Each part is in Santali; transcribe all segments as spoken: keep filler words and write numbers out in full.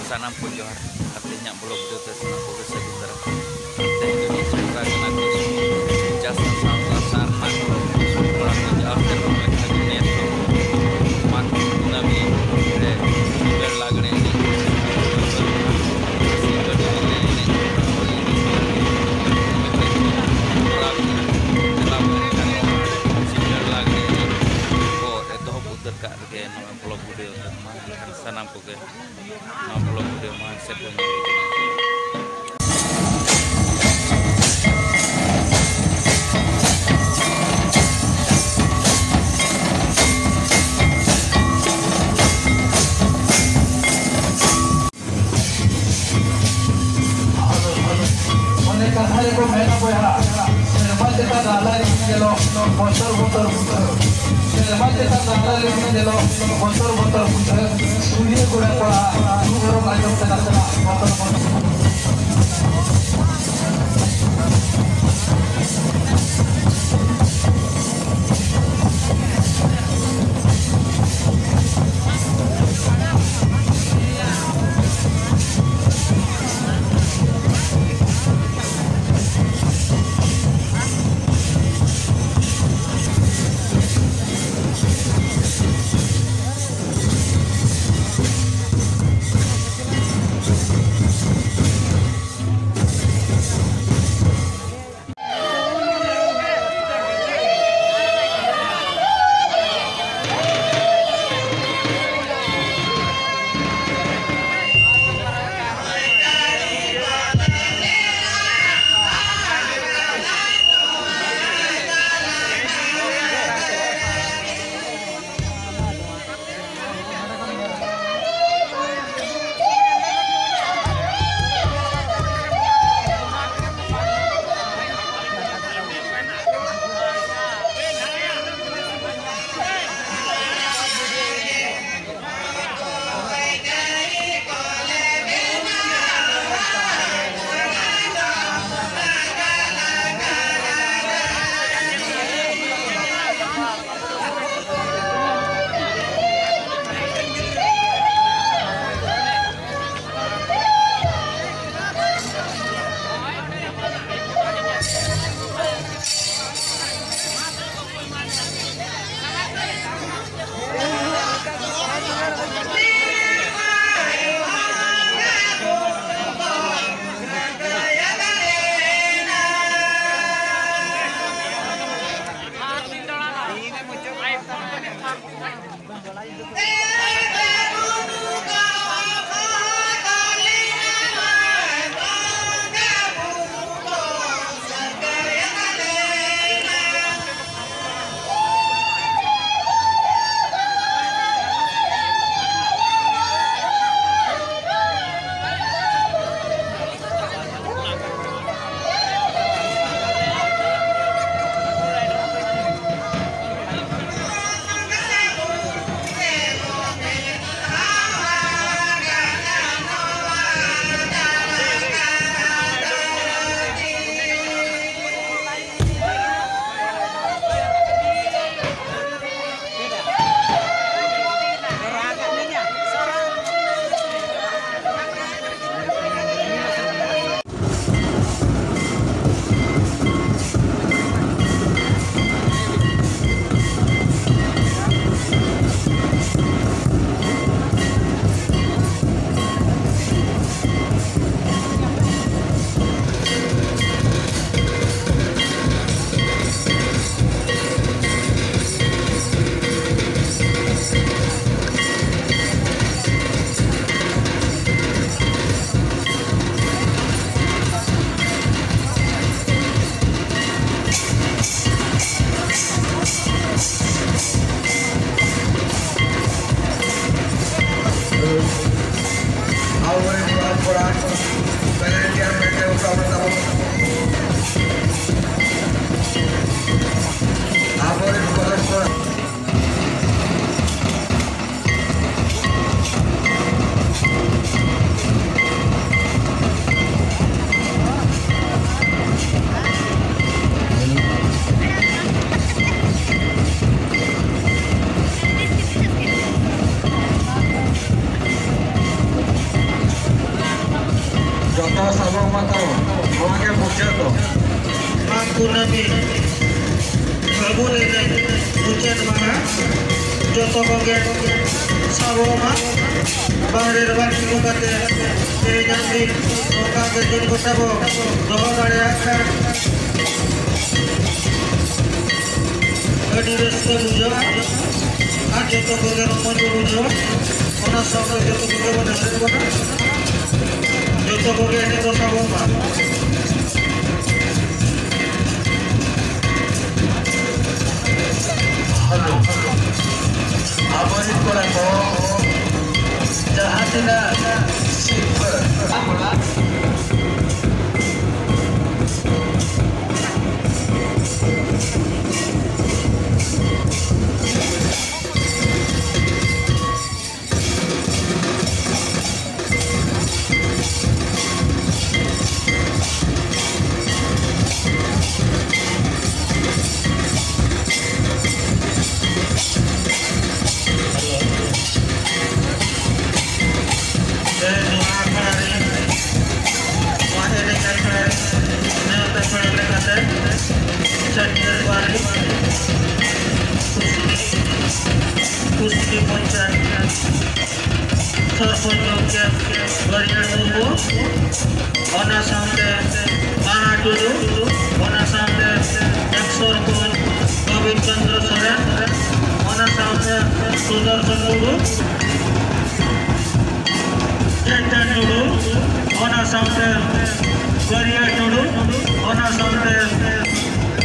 ᱥᱟᱱᱟᱢ ᱠᱚ ᱡᱚᱦᱟᱨ ᱟᱨ ᱛᱮᱦᱮᱧᱟᱜ ᱵᱞᱚᱜ ᱵᱷᱤᱰᱤᱭᱳ ᱛᱮ ᱥᱟᱱᱟᱢ ᱠᱚᱜᱮ ᱥᱟᱹᱜᱩᱱ ᱫᱟᱨᱟᱢ᱾ ᱛᱮᱦᱮᱧ ᱫᱚ ᱱᱤᱭᱟᱹ ᱥᱮᱸᱫᱽᱨᱟ ᱠᱟᱱᱟ ᱠᱚ ᱪᱟᱥ ᱦᱟᱥᱟ ᱥᱟᱨ ᱢᱟᱜ ᱠᱚ ᱡᱚᱦᱟᱨ ᱥᱮᱨᱢᱟ ᱞᱮᱠᱟ ᱜᱮ ᱱᱮᱥ ᱫᱚ ᱢᱟᱜᱽ ᱠᱩᱱᱟᱹᱢᱤ ᱨᱮ ᱥᱤᱸᱜᱟᱹᱲ ᱞᱟᱜᱽᱲᱮ ᱮᱱᱮᱡ, ᱥᱤᱸᱜᱟᱹᱲ ᱞᱟᱜᱽᱲᱮ ᱮᱱᱮᱡ ᱠᱚᱨᱟᱣ ᱪᱟᱞᱟᱣ ᱞᱮᱱᱠᱷᱟᱱ ᱥᱤᱸᱜᱟᱹᱲ ᱞᱟᱜᱽᱲᱮ ᱮᱱᱮᱡ ᱠᱚ ᱮᱛᱚᱦᱚᱵ ᱩᱛᱟᱹᱨ ᱠᱟᱜ ᱨᱮᱜᱮ ᱱᱚᱣᱟ ᱵᱞᱚᱜ ᱵᱷᱤᱰᱤᱭᱳ ᱫᱚ ᱢᱟ ᱮᱱᱠᱷᱟᱱ ᱥᱟᱱᱟᱢ ᱠᱚᱜᱮ ᱱᱚᱣᱟ ᱵᱞᱚᱜ ᱵᱷᱤᱰᱤᱭᱳ ᱢᱟ ᱥᱮᱴᱮᱨ ᱧᱚᱜ ᱠᱟᱱᱟ᱾ ᱚᱱᱮ ᱠᱟᱛᱷᱟ ᱨᱮᱠᱚ ᱢᱮᱱᱟ ᱵᱚᱭᱦᱟ, ᱥᱮᱨᱢᱟ ᱪᱮᱛᱟᱱ ᱨᱟᱦᱞᱟ ᱨᱤᱢᱤᱞ ᱧᱮᱞᱚᱜ ᱵᱚᱛᱚᱨ ᱵᱚᱛᱚᱨ ᱵᱩᱡᱷᱟᱹᱜ᱾ ᱥᱮᱨᱢᱟ ᱪᱮᱛᱟᱱ ᱨᱟᱦᱞᱟ ᱨᱤᱢᱤᱞ ᱧᱮᱞᱚᱜ ᱵᱚᱛᱚᱨ ᱵᱚᱛᱚᱨ ᱵᱩᱡᱷᱟᱹᱜ᱾ ᱥᱩᱨᱤᱭᱟᱹ ᱠᱚᱲᱟ ᱠᱚᱲᱟ ᱨᱩ ᱚᱨᱚᱝ ᱟᱸᱡᱚᱢ ᱛᱮ ᱱᱟᱥᱮᱱᱟᱜ ᱵᱚᱛᱚᱨ ᱵᱚᱛᱚᱨ ᱵᱩᱡᱷᱟᱹᱜ᱾ ᱥᱟᱵᱚᱜ ᱢᱟ ᱛᱟᱵᱚᱱ, ᱱᱚᱣᱟ ᱜᱮ ᱢᱩᱪᱟᱹᱫ ᱫᱚ᱾ ᱢᱟᱜᱽ ᱠᱩᱱᱟᱹᱢᱤ ᱯᱷᱟᱹᱜᱩᱱ ᱮᱱᱮᱡ ᱢᱩᱪᱟᱹᱫ ᱢᱟᱦᱟ᱾ ᱡᱚᱛᱚ ᱠᱚᱜᱮ ᱥᱟᱵᱚᱜ ᱢᱟ᱾ ᱵᱟᱦᱨᱮ ᱨᱮ ᱵᱟᱝ ᱛᱤᱸᱜᱩ ᱠᱟᱛᱮ ᱛᱮᱦᱮᱧᱟᱜ ᱫᱤᱱ ᱱᱚᱝᱠᱟ ᱜᱮ ᱫᱤᱱ ᱜᱚᱴᱟ ᱵᱚ ᱫᱚᱦᱚ ᱫᱟᱲᱮᱭᱟᱜ ᱠᱷᱟᱱ ᱟᱹᱰᱤ ᱨᱟᱹᱥᱠᱟᱹ ᱵᱩᱡᱷᱟᱹᱜᱼᱟ ᱟᱨ ᱡᱚᱛᱚ ᱠᱚᱜᱮ ᱨᱚᱢᱚᱡᱽ ᱵᱚ ᱵᱩᱡᱷᱟᱹᱣᱟ᱾ ᱚᱱᱟ ᱥᱟᱶᱛᱮ ᱡᱚᱛᱚ ᱠᱚᱜᱮ ᱵᱚᱱ ᱮᱥᱮᱫ ᱵᱚᱱᱟ, ᱡᱚᱛᱚ ᱠᱚᱜᱮ ᱮᱱᱮᱡ ᱫᱚ ᱥᱟᱵᱚᱜ ᱢᱟ᱾ ᱦᱮᱞᱳ, ᱟᱵᱚᱨᱮᱱ ᱠᱚᱲᱟ ᱠᱚ ᱡᱟᱦᱟᱸ ᱛᱤᱱᱟᱹᱜ ᱥᱤᱨᱯᱟᱹ ᱥᱮ ᱱᱚᱣᱟ ᱟᱠᱷᱲᱟ ᱨᱮ, ᱱᱚᱣᱟ ᱮᱱᱮᱡ ᱟᱠᱷᱲᱟ ᱨᱮ ᱱᱮᱣᱛᱟ ᱯᱮᱲᱟ ᱞᱮᱠᱟᱛᱮ ᱪᱷᱟᱹᱴᱭᱟᱹᱨ ᱯᱟᱹᱨᱤ ᱠᱩᱥᱱᱤ, ᱠᱩᱥᱱᱤ ᱯᱚᱧᱪᱟᱭᱮᱛ ᱥᱚᱨᱯᱚᱧᱪ ᱜᱚᱢᱠᱮ ᱵᱟᱹᱨᱭᱟᱹᱲ ᱢᱩᱨᱢᱩ, ᱚᱱᱟ ᱥᱟᱶᱛᱮ ᱢᱟᱦᱟ ᱴᱩᱰᱩ, ᱚᱱᱟ ᱥᱟᱶᱛᱮ ᱮᱠᱥᱚᱨ ᱠᱚ ᱜᱳᱵᱤᱱ ᱪᱚᱸᱫᱽᱨᱚ ᱥᱚᱨᱮᱱ, ᱚᱱᱟ ᱥᱟᱶᱛᱮ ᱥᱩᱫᱚᱨᱥᱚᱱ ᱴᱩᱰᱩ, ᱪᱮᱛᱚᱱ ᱴᱩᱰᱩ, ᱚᱱᱟ ᱥᱟᱶᱛᱮ ᱜᱟᱹᱨᱤᱭᱟᱹ ᱴᱩᱰᱩ, ᱚᱱᱟ ᱥᱟᱶᱛᱮ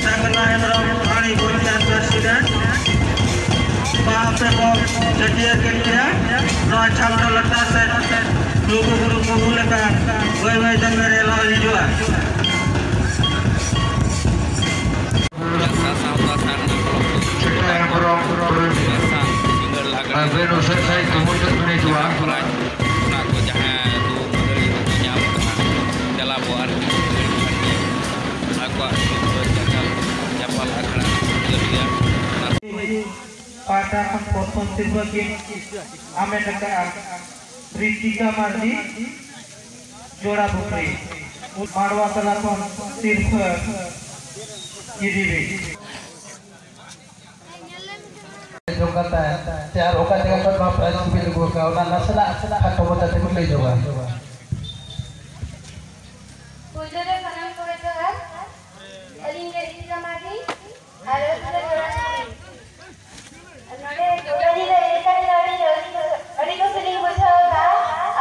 ᱥᱟᱜᱽᱞᱟ ᱦᱮᱢᱵᱨᱚᱢ, ᱟᱹᱲᱤ ᱵᱚᱞᱤᱭᱟᱱ ᱯᱨᱮᱥᱤᱰᱮᱱᱴ, ᱵᱟ ᱟᱯᱮ ᱠᱚ ᱪᱷᱟᱹᱴᱭᱟᱹᱨ ᱠᱮᱫ ᱯᱮᱭᱟ᱾ ᱱᱚᱣᱟ ᱪᱷᱟᱢᱰᱟ ᱞᱟᱛᱟᱨ ᱥᱮᱫ ᱞᱩᱜᱩ ᱵᱩᱨᱩ ᱠᱩᱦᱩ ᱞᱮᱠᱟ ᱵᱟᱹᱭ ᱵᱟᱹᱭ ᱛᱮ ᱢᱮᱨᱮᱞ ᱦᱤᱡᱩᱜᱼᱟ᱾ ᱥᱟᱶᱛᱟ ᱥᱟᱨᱱᱟ ᱦᱚᱲ ᱠᱚ ᱥᱟᱶ ᱥᱤᱸᱜᱟᱹᱲ ᱞᱟᱜᱽᱲᱮ ᱟᱵᱮᱱ ᱩᱥᱟᱹᱫ ᱥᱟᱺᱦᱤᱡ ᱠᱩᱢᱩᱴ ᱠᱟᱛᱮ ᱵᱮᱱ ᱦᱤᱡᱩᱜᱼᱟ᱾ ᱚᱱᱟ ᱠᱚ ᱡᱟᱦᱟᱸ ᱫᱩᱠ ᱫᱟᱹᱲᱤ ᱠᱚ ᱧᱟᱢ ᱠᱟᱱᱟ, ᱪᱟᱞᱟᱣ ᱠᱚ ᱟᱨ ᱟᱠᱚᱣᱟᱜ ᱥᱤᱨᱯᱟᱹ ᱪᱟᱯᱟᱞ, ᱪᱟᱯᱟᱞ ᱟᱠᱷᱲᱟ ᱦᱩᱭᱩᱜ ᱜᱮᱭᱟ᱾ ᱯᱟᱦᱴᱟ ᱠᱷᱚᱱ ᱯᱨᱚᱛᱷᱚᱢ ᱥᱤᱨᱯᱟᱹ ᱠᱤᱱ ᱦᱟᱢᱮᱴ ᱟᱠᱟᱫᱼᱟ ᱨᱤᱛᱤᱠᱟ ᱢᱟᱹᱨᱰᱤ᱾ ᱡᱚᱲᱟ ᱯᱩᱠᱷᱨᱤ ᱢᱟᱰᱣᱟ ᱛᱟᱞᱟ ᱠᱷᱚᱱ ᱥᱤᱨᱯᱷᱟᱹ ᱤᱫᱤ ᱵᱤᱱ᱾ ᱡᱚᱝ ᱠᱟᱱ ᱛᱟᱦᱮᱸᱫ ᱥᱮ ᱟᱨ ᱚᱠᱟ ᱡᱟᱭᱜᱟ ᱠᱷᱚᱱ ᱱᱚᱣᱟ prize ᱠᱚᱵᱤᱱ ᱟᱹᱜᱩ ᱟᱠᱟᱫᱼᱟ, ᱚᱱᱟ ᱱᱟᱥᱮᱱᱟᱜ ᱠᱷᱟᱴᱚ ᱢᱟᱪᱷᱟ ᱛᱮᱵᱤᱱ ᱞᱟᱹᱭ ᱧᱚᱜᱟ᱾ ᱯᱩᱭᱞᱩ ᱨᱮ ᱥᱟᱱᱟᱢ ᱠᱚᱜᱮ ᱡᱚᱦᱟᱨ᱾ ᱟᱹᱞᱤᱧ ᱜᱮ ᱨᱤᱛᱤᱠᱟ ᱢᱟᱨᱰᱤ ᱟᱨ ᱟᱹᱞᱤᱧ ᱫᱚ ᱡᱚᱲᱟ ᱠᱩᱲᱤ᱾ ᱱᱚᱰᱮ ᱜᱳᱣᱨᱟᱱᱤ ᱨᱮ ᱦᱮᱡ ᱠᱟᱛᱮ ᱟᱹᱰᱤ ᱨᱟᱹᱥᱠᱟᱹ, ᱟᱹᱰᱤ ᱠᱩᱥᱤ ᱞᱤᱧ ᱵᱩᱡᱷᱟᱹᱣ ᱮᱫᱟ᱾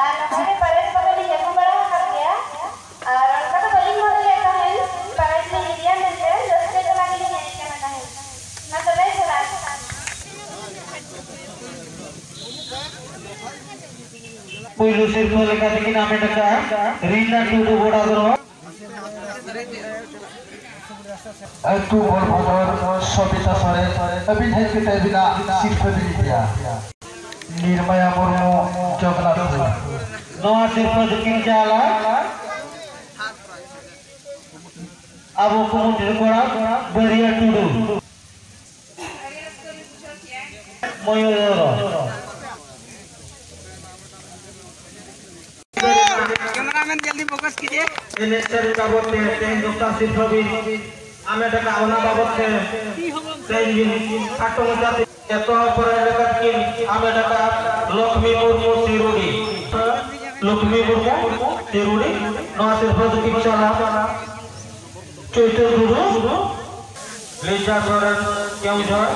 ᱟᱨ ᱱᱚᱝᱠᱟ ᱜᱮ prize ᱠᱚᱫᱚ ᱞᱤᱧ ᱟᱹᱜᱩ ᱵᱟᱲᱟ ᱟᱠᱟᱫ ᱜᱮᱭᱟ᱾ ᱟᱨ ᱚᱱᱠᱟ ᱫᱚ ᱵᱟᱹᱞᱤᱧ ᱢᱚᱱᱮ ᱞᱮᱫ ᱛᱟᱦᱮᱸᱫ prize ᱞᱤᱧ ᱤᱫᱤᱭᱟ ᱢᱮᱱᱛᱮ, ᱨᱟᱹᱥᱠᱟᱹ ᱡᱟᱞᱟ ᱜᱮᱞᱤᱧ ᱦᱮᱡ ᱟᱠᱟᱱᱟ ᱛᱟᱦᱮᱸᱫ᱾ ᱢᱟ ᱛᱚᱵᱮ ᱡᱚᱦᱟᱨ᱾ ᱯᱩᱭᱞᱩ ᱥᱤᱨᱯᱷᱟᱹ ᱞᱮᱠᱟᱛᱮ ᱠᱤᱱ ᱦᱟᱢᱮᱴ ᱟᱠᱟᱫᱼᱟ ᱨᱤᱱᱟ ᱴᱩᱰᱩ ᱵᱚᱲᱟᱜᱚᱨᱚ᱾ ᱟᱹᱛᱩ ᱵᱚᱞ ᱵᱷᱚᱫᱚᱨ ᱥᱚᱵᱤᱛᱟ ᱥᱚᱨᱮᱱ, ᱟᱹᱵᱤᱱ ᱦᱮᱡ ᱠᱟᱛᱮ ᱟᱹᱵᱤᱱᱟᱜ ᱥᱤᱨᱯᱷᱟᱹ ᱵᱤᱱ ᱤᱫᱤᱭᱟ᱾ ᱱᱤᱨᱢᱟᱭᱟ ᱢᱩᱨᱢᱩ, ᱡᱚᱜᱚᱱᱱᱟᱛᱷᱯᱩᱨ᱾ ᱱᱚᱣᱟ ᱥᱤᱨᱯᱷᱟᱹ ᱫᱚᱠᱤᱱ ᱪᱟᱞᱟ ᱟᱵᱚ ᱠᱩᱢᱩᱴᱤᱨ ᱠᱚᱲᱟ ᱵᱟᱹᱨᱤᱭᱟ ᱴᱩᱰᱩ᱾ ᱢᱚᱭᱩᱨ ᱦᱮᱢᱵᱨᱚᱢ᱾ Cameraman ᱡᱚᱞᱫᱤ focus ᱠᱤᱡᱤᱭᱮ᱾ ᱮᱱᱮᱡ ᱥᱮᱨᱮᱧ ᱵᱟᱵᱚᱫ ᱛᱮ ᱛᱮᱦᱮᱧ ᱫᱚᱥᱟᱨ ᱥᱤᱨᱯᱷᱟᱹ ᱵᱤᱱ ᱦᱟᱢᱮᱴ ᱟᱠᱟᱫ, ᱚᱱᱟ ᱵᱟᱵᱚᱫ ᱛᱮ ᱛᱮᱦᱮᱧ ᱵᱤᱱ ᱠᱷᱟᱴᱚ ᱢᱟᱪᱷᱟ ᱛᱮ ᱮᱛᱚᱦᱚᱵ ᱯᱚᱨᱮ ᱞᱮᱠᱟᱛᱮ ᱠᱤᱱ ᱦᱟᱢᱮᱴ ᱟᱠᱟᱫ ᱞᱚᱠᱷᱢᱤ ᱢᱩᱨᱢᱩ ᱥᱤᱨᱩᱰᱤ᱾ ᱞᱚᱠᱷᱢᱤ ᱢᱩᱨᱢᱩ ᱥᱤᱨᱩᱰᱤ, ᱱᱚᱣᱟ ᱥᱤᱨᱯᱷᱟᱹ ᱫᱚᱠᱤᱱ ᱪᱟᱞᱟ ᱪᱳᱭᱛᱚᱱ ᱴᱩᱰᱩ, ᱞᱤᱡᱟ ᱥᱚᱨᱮᱱ ᱠᱮᱣᱡᱷᱚᱨ᱾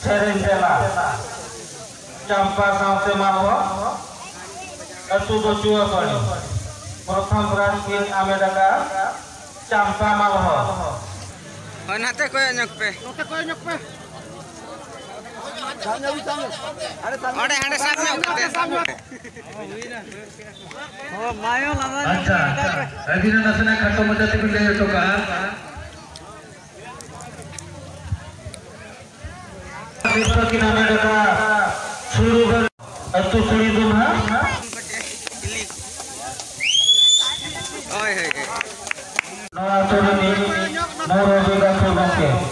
ᱥᱮᱨᱮᱧ ᱛᱮᱞᱟ, ᱪᱟᱢᱯᱟ ᱥᱟᱶᱛᱮ ᱢᱟᱞᱦᱚ, ᱟᱹᱛᱩ ᱫᱚ ᱪᱩᱣᱟᱹᱯᱟᱹᱲᱤ᱾ ᱯᱨᱚᱛᱷᱚᱢ prize ᱠᱤᱱ ᱦᱟᱢᱮᱴ ᱟᱠᱟᱫᱼᱟ ᱪᱟᱢᱯᱟ ᱢᱟᱞᱦᱚ᱾ ᱦᱳᱭ, ᱱᱟᱛᱮ ᱠᱚᱭᱚᱜ ᱧᱚᱜ ᱯᱮ᱾ ᱱᱚᱛᱮ ᱠᱚᱭᱚᱜ ᱧᱚᱜ ᱯᱮ᱾ ᱚᱸᱰᱮ ᱦᱟᱸᱰᱮ ᱥᱟᱵ ᱧᱚᱜ ᱠᱟᱛᱮ᱾ ᱟᱪᱪᱷᱟ, ᱟᱹᱵᱤᱱ ᱦᱚᱸ ᱱᱟᱥᱮᱱᱟᱜ ᱠᱷᱟᱴᱚ ᱢᱟᱪᱷᱟ ᱛᱮᱵᱤᱱ ᱞᱟᱹᱭ ᱦᱚᱴᱚ ᱠᱟᱜᱼᱟ᱾ ᱥᱤᱨᱯᱷᱟᱹ ᱠᱤᱱ ᱦᱟᱢᱮᱴ ᱟᱠᱟᱫᱼᱟ ᱥᱩᱲᱩ ᱵᱟᱹᱞᱤ ᱟᱹᱛᱩ ᱥᱩᱲᱤ ᱫᱩᱢᱦᱟ᱾ ᱦᱳᱭ, ᱦᱳᱭ, ᱦᱳᱭ᱾ ᱱᱚᱣᱟ ᱟᱹᱛᱩ ᱨᱤᱱᱤᱡ ᱢᱩᱨᱩᱵᱤ ᱜᱟᱛᱮ ᱜᱚᱢᱠᱮ᱾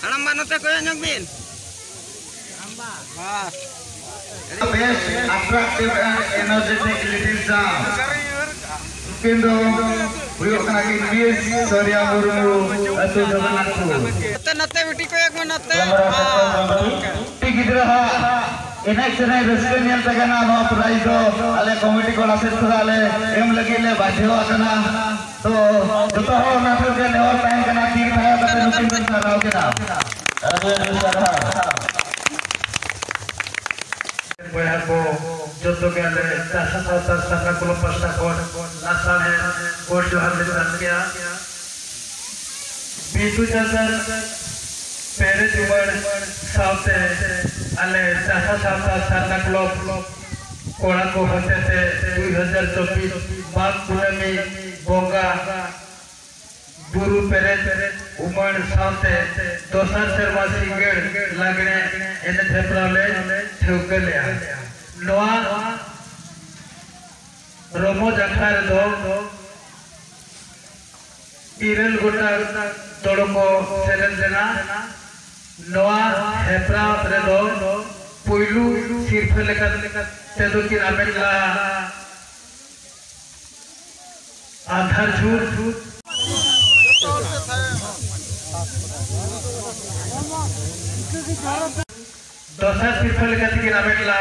ᱦᱟᱲᱟᱢ ᱵᱟ, ᱱᱚᱛᱮ ᱠᱚᱭᱚᱜ ᱧᱚᱜ ᱵᱤᱱ᱾ Best attractive and energetic little sound. ᱱᱩᱠᱤᱱ ᱫᱚ ᱦᱩᱭᱩᱜ ᱠᱟᱱᱟ ᱠᱤᱱ ᱢᱤᱥ ᱥᱚᱨᱭᱟ ᱢᱩᱨᱢᱩ, ᱟᱹᱛᱩ ᱡᱚᱜᱚᱱᱱᱟᱛᱷᱯᱩᱨ᱾ ᱱᱚᱛᱮ, ᱱᱚᱛᱮ ᱵᱤᱴᱤ ᱠᱚᱭᱚᱜ ᱢᱮ, ᱱᱚᱛᱮ᱾ ᱠᱩᱲᱤ ᱜᱤᱫᱽᱨᱟᱹ ᱦᱟᱜ ᱮᱱᱮᱡ ᱥᱮᱨᱮᱧ ᱨᱟᱹᱥᱠᱟᱹ ᱧᱮᱞ ᱛᱮᱜᱮ ᱱᱟᱜ ᱱᱚᱣᱟ prize ᱫᱚ ᱟᱞᱮ committee ᱠᱚᱲᱟ ᱥᱮᱫ ᱠᱷᱚᱱᱟᱜ ᱞᱮ ᱮᱢ ᱞᱟᱹᱜᱤᱫ ᱞᱮ ᱵᱟᱫᱷᱭᱚ ᱟᱠᱟᱱᱟ᱾ ᱛᱚ ᱡᱚᱛᱚ ᱦᱚᱲ ᱚᱱᱟ ᱴᱷᱮᱱ ᱜᱮ ᱱᱮᱦᱚᱨ ᱛᱟᱦᱮᱱ ᱠᱟᱱᱟ, ᱛᱤ ᱛᱷᱟᱭᱚ ᱠᱟᱛᱮ ᱱᱩᱠᱤᱱ ᱵᱚᱱ ᱥᱟᱨᱦᱟᱣ ᱠᱤᱱᱟ᱾ ᱟᱹᱰᱤ ᱟᱹᱰᱤ ᱥᱟᱨᱦᱟᱣ᱾ ᱵᱚᱭᱦᱟ ᱠᱚ, ᱡᱚᱛᱚ ᱜᱮ ᱟᱞᱮ ᱪᱟᱥᱟ ᱥᱟᱶᱛᱟ ᱥᱟᱨᱱᱟ ᱠᱞᱟᱵᱽ ᱯᱟᱥᱴᱟ ᱠᱷᱚᱱ ᱞᱟᱥᱟᱲᱦᱮᱫ ᱜᱚᱰ ᱡᱚᱦᱟᱨ ᱞᱮ ᱪᱟᱞ ᱠᱮᱜᱼᱟ᱾ ᱵᱤᱫᱩ ᱪᱟᱸᱫᱟᱱ ᱯᱮᱨᱮᱡ ᱩᱢᱟᱹᱲ ᱥᱟᱶᱛᱮ ᱟᱞᱮ ᱪᱟᱥᱟ ᱥᱟᱶᱛᱟ ᱥᱟᱨᱱᱟ ᱠᱞᱟᱵᱽ ᱠᱚᱲᱟ ᱠᱚ ᱦᱚᱛᱮᱛᱮ ᱫᱩᱭ ᱦᱟᱡᱟᱨ ᱪᱚᱵᱵᱤᱥ ᱢᱟᱜᱽ ᱠᱩᱱᱟᱹᱢᱤ ᱵᱚᱸᱜᱟ ᱵᱩᱨᱩ ᱯᱮᱨᱮᱡ ᱩᱢᱟᱹᱲ ᱥᱟᱶᱛᱮ ᱫᱚᱥᱟᱨ ᱥᱮᱨᱢᱟ ᱥᱤᱸᱜᱟᱹᱲ ᱞᱟᱜᱽᱬᱮ ᱮᱱᱮᱡ ᱦᱮᱯᱨᱟᱣ ᱞᱮ ᱴᱷᱟᱹᱣᱠᱟᱹ ᱞᱮᱫᱼᱟ᱾ ᱱᱚᱣᱟ ᱨᱚᱢᱚᱡᱽ ᱟᱠᱷᱲᱟ ᱨᱮᱫᱚ ᱤᱨᱟᱹᱞ ᱜᱚᱴᱟᱝ ᱫᱚᱲ ᱠᱚ ᱥᱮᱞᱮᱫ ᱞᱮᱱᱟ᱾ ᱱᱚᱣᱟ ᱦᱮᱯᱨᱟᱣ ᱨᱮᱫᱚ ᱯᱩᱭᱞᱩ ᱥᱤᱨᱯᱷᱟᱹ ᱞᱮᱠᱟ ᱛᱮᱫᱚ ᱠᱤᱱ ᱦᱟᱢᱮᱴ ᱞᱮᱫᱼᱟ ᱟᱸᱫᱷᱟᱨ ᱡᱷᱩᱨ᱾ ᱫᱚᱥᱟᱨ ᱥᱤᱨᱯᱷᱟᱹ ᱞᱮᱠᱟ ᱛᱮᱠᱤᱱ ᱦᱟᱢᱮᱴ ᱞᱮᱫᱼᱟ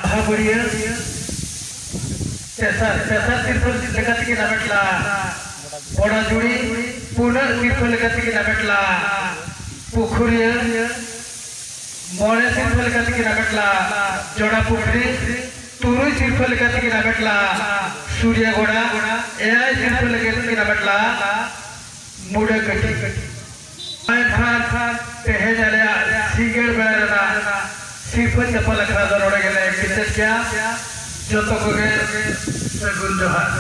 ᱵᱟᱦᱟ ᱵᱟᱹᱲᱤᱭᱟᱹ᱾ ᱛᱮᱥᱟᱨ, ᱛᱮᱥᱟᱨ ᱥᱤᱨᱯᱷᱟᱹ ᱞᱮᱠᱟ ᱛᱮᱠᱤᱱ ᱦᱟᱢᱮᱴ ᱞᱮᱫᱼᱟ ᱵᱚᱰᱟ ᱡᱩᱲᱤ᱾ ᱯᱩᱱᱟᱹᱜ ᱥᱤᱨᱯᱷᱟᱹ ᱞᱮᱠᱟ ᱛᱮᱠᱤᱱ ᱦᱟᱢᱮᱴ ᱞᱮᱫᱼᱟ ᱯᱩᱠᱷᱩᱨᱤᱭᱟᱹ᱾ ᱢᱚᱬᱮ ᱥᱤᱨᱯᱷᱟᱹ ᱞᱮᱠᱟ ᱛᱮᱠᱤᱱ ᱦᱟᱢᱮᱴ ᱞᱮᱫᱼᱟ ᱡᱚᱲᱟ ᱯᱩᱠᱷᱨᱤ᱾ ᱛᱩᱨᱩᱭ ᱥᱤᱨᱯᱷᱟᱹ ᱞᱮᱠᱟ ᱛᱮᱠᱤᱱ ᱦᱟᱢᱮᱴ ᱞᱮᱫᱼᱟ ᱥᱩᱨᱭᱟᱜᱚᱲᱟ᱾ ᱮᱭᱟᱭ ᱥᱤᱨᱯᱷᱟᱹ ᱞᱮᱠᱟ ᱛᱮᱠᱤᱱ ᱦᱟᱢᱮᱴ ᱞᱮᱫᱼᱟ ᱢᱩᱰᱟᱹ ᱠᱟᱹᱴᱤ᱾ ᱮᱱᱠᱷᱟᱱ ᱛᱮᱦᱮᱧ ᱟᱞᱮᱭᱟᱜ ᱥᱤᱸᱜᱟᱹᱲ ᱵᱮᱲᱟ ᱨᱮᱱᱟᱜ ᱥᱤᱨᱯᱷᱟᱹ ᱪᱟᱯᱟᱞ ᱟᱠᱷᱲᱟ ᱫᱚ ᱱᱚᱰᱮ ᱜᱮᱞᱮ ᱠᱮᱪᱮᱫ ᱠᱮᱜᱼᱟ᱾ ᱡᱚᱛᱚ ᱠᱚᱜᱮ ᱥᱟᱹᱜᱩᱱ ᱡᱚᱦᱟᱨ᱾